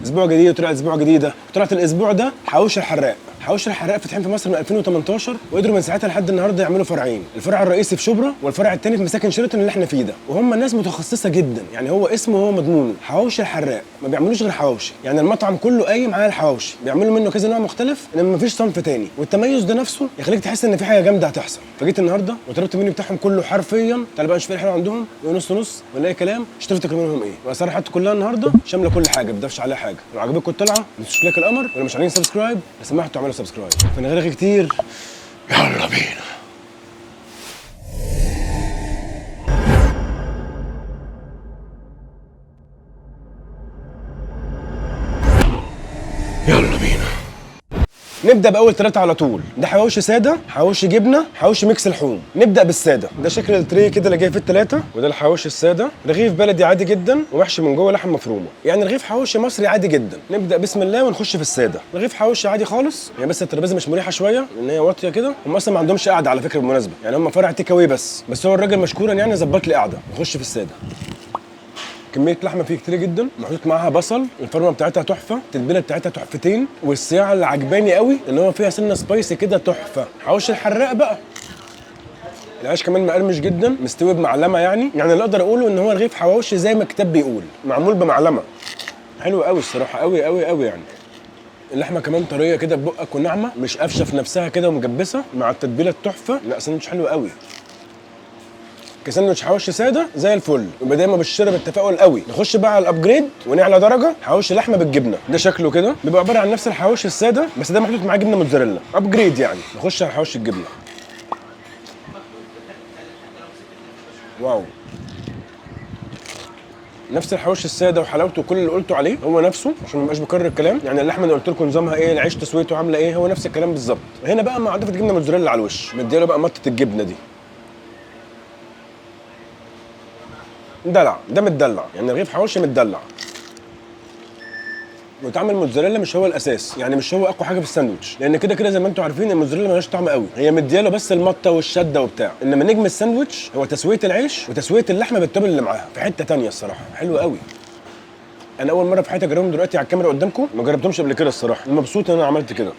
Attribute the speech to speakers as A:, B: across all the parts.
A: اسبوع جديد وطلعت اسبوع جديدة. طلعت الاسبوع ده حواوشي الحراق. حواوشي الحراق فاتحين في مصر من 2018، وقدروا من ساعتها لحد النهارده يعملوا فرعين، الفرع الرئيسي في شبرا والفرع الثاني في مساكن شيراتون اللي احنا فيه ده. وهم ناس متخصصة جدا، يعني هو اسمه هو مضمونه حواوشي الحراق، ما بيعملوش غير حواوشي، يعني المطعم كله قايم على الحواوشي، بيعملوا منه كذا نوع مختلف، انما مفيش صنف تاني، والتميز ده نفسه يخليك تحس ان في حاجة جامدة هتحصل. فجيت النهارده وطلبت المنيو بتاعهم كله حرفيا، تعالى بقى نشوف ايه الحلو عندهم، ونص نص ولا اي كلام، اشتريت منهم ايه، واسعار حتى كلها النهارده شاملة كل حاجة، ما بدفش عليها حاجة. لو عجبتكم الطلعة ما تنسوش like القمر، ولو مش عاملين subscribe لو سمحتوا اعملوا subscribe. فمن غير كتير يلا بينا. يلا بينا نبدا باول ثلاثة على طول. ده حواوشي ساده، حواوشي جبنه، حواوشي mix لحوم. نبدا بالساده. ده شكل ال tray كده اللي جاي فيه الثلاثة، وده الحواوشي السادة، رغيف بلدي عادي جدا ومحشي من جوه لحم مفرومه، يعني رغيف حواوشي مصري عادي جدا. نبدا بسم الله ونخش في السادة. رغيف حواوشي عادي خالص، يعني بس الترابيزة مش مريحه شوية لان هي واطية كده. هم اصلا ما عندهمش قعدة على فكرة بالمناسبة، يعني هم فرع take away بس هو الراجل مشكورا يعني ظبط لي قعدة. نخش في السادة. كمية لحمه فيه كتير جدا، محطوط معاها بصل، الفرمه بتاعتها تحفة، التتبيله بتاعتها تحفتين، والصياعه اللي عجباني قوي ان هو فيها سنة spicy كده تحفة. حواوشي الحراق بقى، العيش كمان مقرمش جدا، مستوي بمعلمه، يعني اللي اقدر اقوله ان هو رغيف حواوشي زي ما الكتاب بيقول، معمول بمعلمه. حلو قوي الصراحة، قوي قوي قوي يعني. اللحمة كمان طرية كده في بقك وناعمه، مش قافشه في نفسها كده ومجبسه، مع التتبيله التحفة. لا ساندوتش حلو قوي كساندوتش حواوشي ساده زي الفل، يبقى دايما بالشرب التفاؤل قوي. نخش بقى على ال upgrade ونعلى درجه، حواوشي لحمه بالجبنه. ده شكله كده بيبقى عبارة عن نفس الحواوشي السادة، بس ده محطوط معاه جبنه موتزاريلا، upgrade يعني. نخش على حواوشي الجبنة. wow، نفس الحواوشي السادة وحلاوته وكل اللي قلته عليه هو نفسه، عشان ما ابقاش بكرر الكلام. يعني اللحمة اللي قلت لكم نظامها ايه، العيش تسويته عامله ايه، هو نفس الكلام بالظبط. هنا بقى مع اضافه جبنه موتزاريلا على الوش، مديله بقى مطه الجبنة دي. دلع، ده متدلع، يعني رغيف حواوشي متدلع. وطعم الموتزاريلا مش هو الاساس، يعني مش هو اقوى حاجة في الساندوتش، لان كده كده زي ما انتم عارفين الموتزاريلا مالهاش طعم قوي، هي مدياله بس المطه والشدة وبتاع. انما نجم الساندوتش هو تسويه العيش وتسويه اللحمة بالتوابل اللي معاها. في حتة تانية الصراحة، حلو قوي. انا اول مرة في حياتي اجربهم دلوقتي على الكاميرا قدامكم، ما جربتهمش قبل كده الصراحة، مبسوط ان انا عملت كده.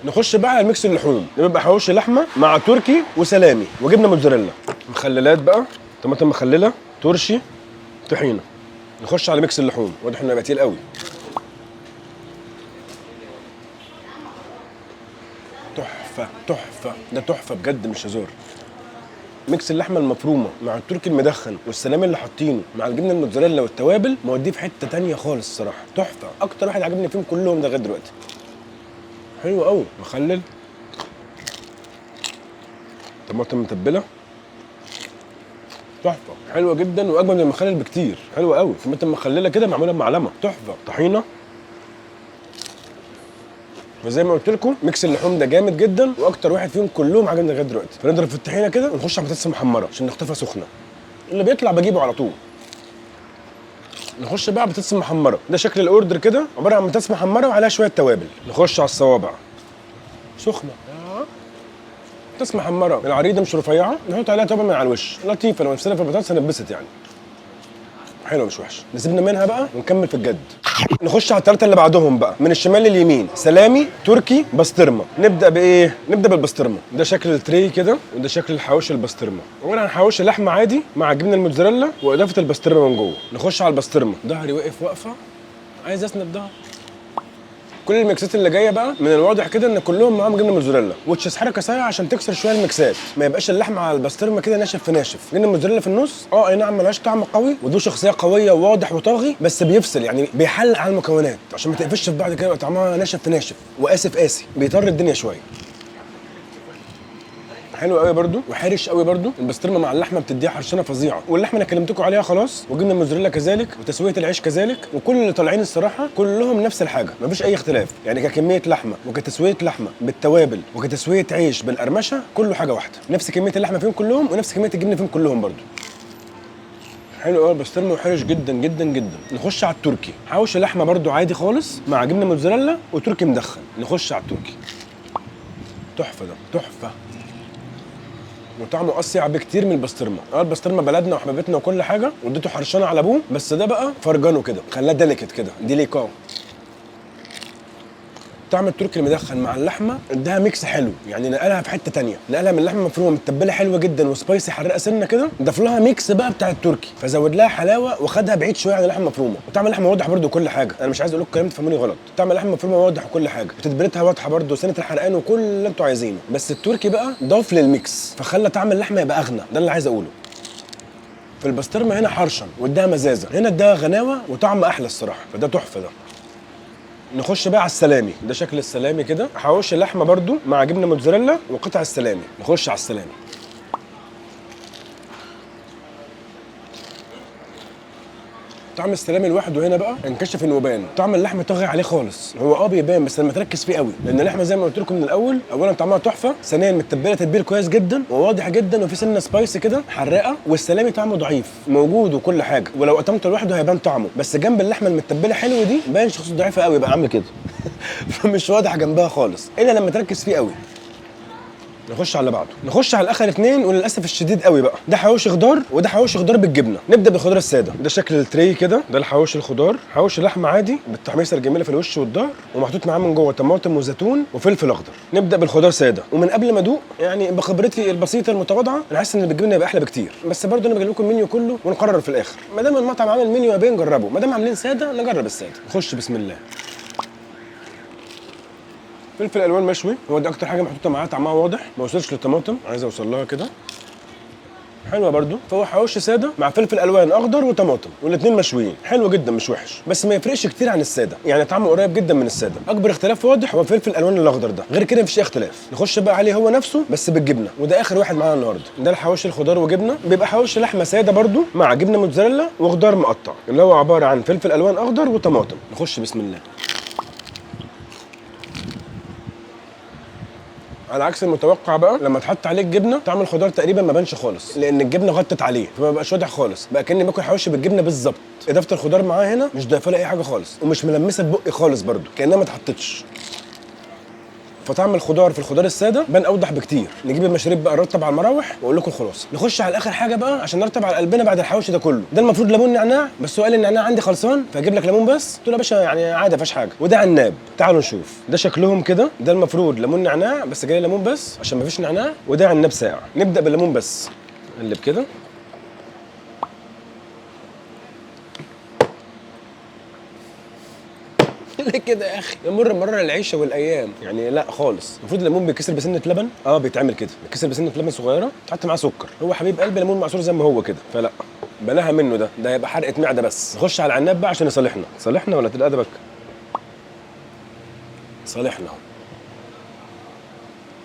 A: نخش بقى على mix اللحوم. ده بيبقى حواوشي لحمه مع تركي وسلامي وجبنه موتزاريلا، مخللات بقى، طماطم مخلله، ترشي، طحينه. نخش على mix اللحوم، واضح انه هيبقى تقيل قوي. تحفة تحفة، ده تحفة بجد مش هزار. mix اللحمة المفرومه مع التركي المدخن والسلامي اللي حاطينه مع الجبنة الموتزاريلا والتوابل، موديه في حتة تانية خالص الصراحة، تحفة. اكتر واحد عجبني فيهم كلهم ده لغاية دلوقتي، حلو قوي. مخلل، طماطم متبله، تحفة، حلوة جدا واجمل من المخلل بكتير، حلوة قوي. طماطم مخلله كده معمولة بمعلمه، تحفة. طحينه. وزي ما قلت لكم mix اللحوم ده جامد جدا، واكتر واحد فيهم كلهم عجبني لغاية دلوقتي. فنضرب في الطحينه كده ونخش على البطاطس المحمره عشان نخطفها سخنة، اللي بيطلع بجيبه على طول. نخش بقى على البطاطس المحمره. ده شكل ال order كده، عبارة عن بطاطس محمرة وعليها شوية توابل. نخش على الصوابع سخنة، بطاطس محمرة العريضة مش رفيعة، نحط عليها توابل من على الوش، لطيفة. لو نفسنا في البطاطس هنتبسط يعني، حلوة مش وحشة. نسيبنا منها بقى ونكمل في الجد. نخش على الثلاثة اللي بعدهم بقى، من الشمال لليمين، سلامي، تركي، بسطرمه. نبدا بايه؟ نبدا بالبسطرمه. ده شكل ال tray كده، وده شكل الحواوشي البسطرمه، عبارة عن حواوشي لحمه عادي مع جبنه الموتزاريلا واضافه البسطرمه من جوه. نخش على البسطرمه. ظهري واقف واقفة، عايز اسند ظهري. كل الميكسات اللي جاية بقى من الواضح كده ان كلهم معاهم جبنه موتزاريلا، which حركة سريعة عشان تكسر شوية الميكسات، ما يبقاش اللحمة على البسطرمه كده ناشف في ناشف. جبنه الموتزاريلا في النص اي نعم ملهاش طعم قوي وذو شخصية قوية وواضح وطاغي، بس بيفصل يعني، بيحلق على المكونات عشان ما تقفش في بعض كده يبقى طعمها ناشف في ناشف وقاسي قاسي، بيطر الدنيا شوية. حلو قوي برده وحرش قوي برده. البسطرمه مع اللحمة بتديها حرشانه فظيعة، واللحمة انا كلمتكم عليها خلاص، وجبنه الموتزاريلا كذلك، وتسويه العيش كذلك، وكل اللي طالعين الصراحة كلهم نفس الحاجة، مفيش اي اختلاف، يعني ككميه لحمه وكتسويه لحمه بالتوابل وكتسويه عيش بالقرمشه، كله حاجة واحدة، نفس كمية اللحمة فيهم كلهم ونفس كمية الجبنة فيهم كلهم برده. حلو قوي البسطرمه وحرش جدا جدا جدا. نخش على التركي، حواوشي لحمه برده عادي خالص مع جبنه موتزاريلا وتركي مدخن. نخش على التركي، تحفة ده تحفة. وطعمه اصيع بكتير من البسطرمه. البسطرمه بلدنا وحبيبتنا وكل حاجة، واديته حرشانه على ابوه، بس ده بقى فرجانه كده، خلاه delicate كده، délicat. طعم التركي المدخن مع اللحمة اداها mix حلو، يعني نقلها في حتة تانية، نقلها من اللحمة المفرومه متبله حلوة جدا و spicy حراقه سنة كده، ضاف لها mix بقى بتاع التركي، فزود لها حلاوة وخدها بعيد شوية عن اللحمة المفرومه. وطعم اللحمة واضح برده وكل حاجة، انا مش عايز اقول لكم كلام تفهموني غلط، طعم اللحمة المفرومه واضح وكل حاجة، وتتبيلتها واضحة برده، سنة الحرقان وكل اللي انتوا عايزينه، بس التركي بقى ضاف لل mix فخلى طعم اللحمة يبقى اغنى، ده اللي عايز اقوله. في البسطرمه هنا حرشن واداها مزازه، هنا اداها غناوه وطعم احلى الصراحة، فده تحفة ده. نخش بقى على السلامي. ده شكل السلامي كده، حواوشي لحمه برده مع جبنه موتزاريلا وقطع السلامي. نخش على السلامي. طعم السلامي لوحده هنا بقى انكشف انه بان، طعم اللحمة طاغي عليه خالص، هو بيبان بس لما تركز فيه قوي، لان اللحمة زي ما قلت لكم من الاول، اولا طعمها تحفة، ثانيا متبله تتبيل كويس جدا وواضح جدا، وفي سنة spicy كده حراقه، والسلامي طعمه ضعيف موجود وكل حاجة، ولو قطمته لوحده هيبان طعمه، بس جنب اللحمة المتبله حلو دي باين شخصيته ضعيفة قوي بقى عامل كده فمش واضح جنبها خالص الا لما تركز فيه قوي. نخش على اللي بعده، نخش على الاخر اثنين، وللاسف الشديد قوي بقى، ده حواوشي خضار وده حواوشي خضار بالجبنه. نبدا بالخضار السادة. ده شكل ال tray كده، ده الحواوشي الخضار، حواوشي لحمه عادي بالتحميصه الجميلة في الوش والظهر، ومحطوط معاه من جوه طماطم وزيتون وفلفل اخضر. نبدا بالخضار ساده، ومن قبل ما ادوق يعني بخبرتي البسيطة المتواضعة انا حاسس ان بالجبنه يبقى احلى بكتير، بس برضه انا بجيب لكم المنيو كله ونقرر في الاخر. ما دام المطعم عامل منيو يا بيه نجربه، ما دام عاملين ساده نجرب السادة. نخش بسم الله. فلفل الوان مشوي، هو ده اكتر حاجة محطوطة معاه، طعمها واضح، ما وصلش للطماطم، عايز اوصل لها كده، حلوة برده. فهو حواوشي ساده مع فلفل الوان اخضر وطماطم، والاثنين مشويين، حلو جدا مش وحش، بس ما يفرقش كتير عن السادة، يعني طعمه قريب جدا من السادة. اكبر اختلاف واضح هو فلفل الالوان الاخضر ده، غير كده مفيش اي اختلاف. نخش بقى عليه هو نفسه بس بالجبنه، وده اخر واحد معانا النهارده. ده الحواوشي الخضار وجبنه، بيبقى حواوشي لحمه ساده برده مع جبنه موتزاريلا وخضار مقطع، اللي هو عبارة عن فلفل الوان اخضر وطماطم. نخش بسم الله. على عكس المتوقع بقى لما تحط عليه الجبنة طعم الخضار تقريبا ما بانش خالص، لان الجبنة غطت عليه فما بقاش واضح خالص، بقى كاني باكل حواوشي بالجبنه بالظبط. اضافه الخضار معاه هنا مش ضايفه لي اي حاجة خالص، ومش ملمسه في بقي خالص برده، كانها ما اتحطتش. فطعم الخضار في الخضار السادة بان اوضح بكتير. نجيب المشاريب بقى نرتب على المراوح واقول لكم الخلاصة. نخش على اخر حاجة بقى عشان نرتب على قلبنا بعد الحواوشي ده كله. ده المفروض ليمون نعناع، بس هو قال النعناع عندي خلصان فاجيب لك ليمون بس. قلت له يا باشا يعني عادي ما فيهاش حاجة. وده عناب، تعالوا نشوف ده شكلهم كده. ده المفروض ليمون نعناع بس جاي ليمون بس عشان ما فيش نعناع، وده عناب ساقع. نبدا بالليمون بس، نقلب كده. ليه كده يا اخي؟ يمر مرر العيشة والايام يعني. لا خالص، المفروض الليمون بيتكسر بسنة لبن، بيتعمل كده، بيتكسر بسنة لبن صغيرة تحط معاه سكر. هو حبيب قلبي ليمون معصور زي ما هو كده، فلا بلاها منه، ده هيبقى حرقه معده بس. نخش على العناب بقى عشان يصالحنا. صالحنا ولا تبقى ادبك؟ صالحنا اهو.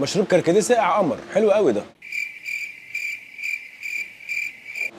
A: مشروب كركديه ساقع قمر، حلو قوي ده،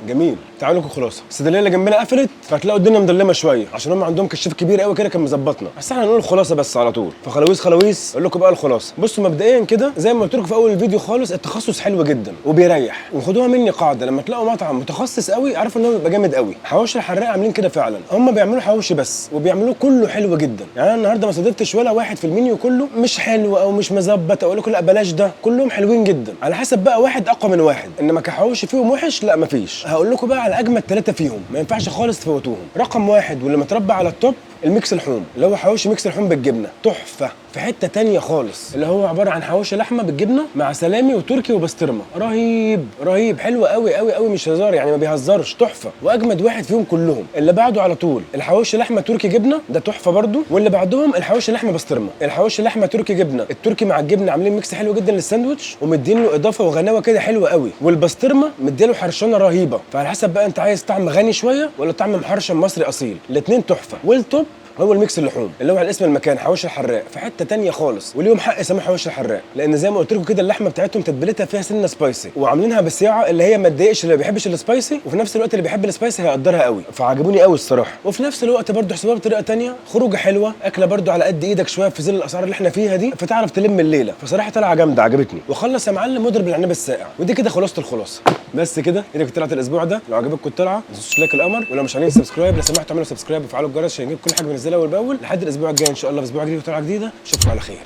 A: جميل. تعالوا لكم خلاصه. الصيدلية اللي جنبنا قفلت، فهتلاقوا الدنيا مظلمة شوية عشان هم عندهم كشاف كبير قوي كده كان مظبطنا، بس احنا هنقول الخلاصة بس على طول. فخلاويص خلاويص اقول لكم بقى الخلاصة. بصوا مبدئيا كده زي ما قلت لكم في اول الفيديو خالص، التخصص حلو جدا وبيريح، وخدوها مني قاعدة، لما تلاقوا مطعم متخصص قوي اعرفوا ان هو بيبقى جامد قوي. حواوشي الحراق عاملين كده فعلا، هم بيعملوا حواوشي بس وبيعملوه كله حلو جدا. يعني انا النهارده ما صادفتش ولا واحد في المنيو كله مش حلو او مش مظبط اقول لكم لا بلاش ده، كلهم حلوين جدا، على حسب بقى واحد اقوى من واحد. انما كحواوشي فيهم وحش لا مفيش. هقول لكم بقى على اجمد 3 فيهم ما ينفعش خالص تفوتوهم. رقم 1 واللي متربى على ال top، ال mix لحوم، اللي هو حواوشي mix لحوم بالجبنه، تحفة في حتة تانية خالص، اللي هو عبارة عن حواوشي لحمه بالجبنه مع سلامي وتركي وبسطرمه، رهيب رهيب، حلو قوي قوي قوي، مش هزار يعني، ما بيهزرش، تحفة واجمد واحد فيهم كلهم. اللي بعده على طول الحواوشي لحمه تركي جبنه، ده تحفة برده. واللي بعدهم الحواوشي لحمه بسطرمه، الحواوشي لحمه تركي جبنه، التركي مع الجبنة عاملين mix حلو جدا للساندوتش، ومدين له اضافه وغناوه كده حلوة قوي، والبسطرمه مديله حرشانه رهيبة. فعلى حسب بقى انت عايز طعم غني شوية ولا طعم محرشن مصري اصيل، الاثنين تحفة. وال top هو ال mix اللحوم اللي هو على اسم المكان حواوشي الحراق، في حتة تانية خالص، وليهم حق يسموه حواوشي الحراق، لان زي ما قلت لكم كده اللحمة بتاعتهم تتبيلتها فيها سنة spicy، وعاملينها بالصياعه اللي هي ما تضايقش اللي ما بيحبش ال spicy، وفي نفس الوقت اللي بيحب ال spicy هيقدرها قوي، فعجبوني قوي الصراحة. وفي نفس الوقت برضه حسبوها بطريقة تانية، خروجه حلوة، اكله برضه على قد ايدك شوية في ظل الاسعار اللي احنا فيها دي، فتعرف تلم الليلة. فصراحة طالعه جامدة، عجبتني. وخلص يا معلم واضرب العنب الساقع. ودي كده خلاصه الخلاصة. بس كده دي كانت طلعت الاسبوع ده. لو عجبتكم الطلعة ما تنسوش like القمر، ولو مش عاملين subscribe لو سمحتوا اعملوا subscribe وفعلوا الجرس عشان يجيب كل حاجة بنزلها اول باول. لحد الاسبوع الجاي ان شاء الله في اسبوع جديد وطلعه جديدة. اشوفكم على خير،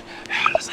A: يلا سلام.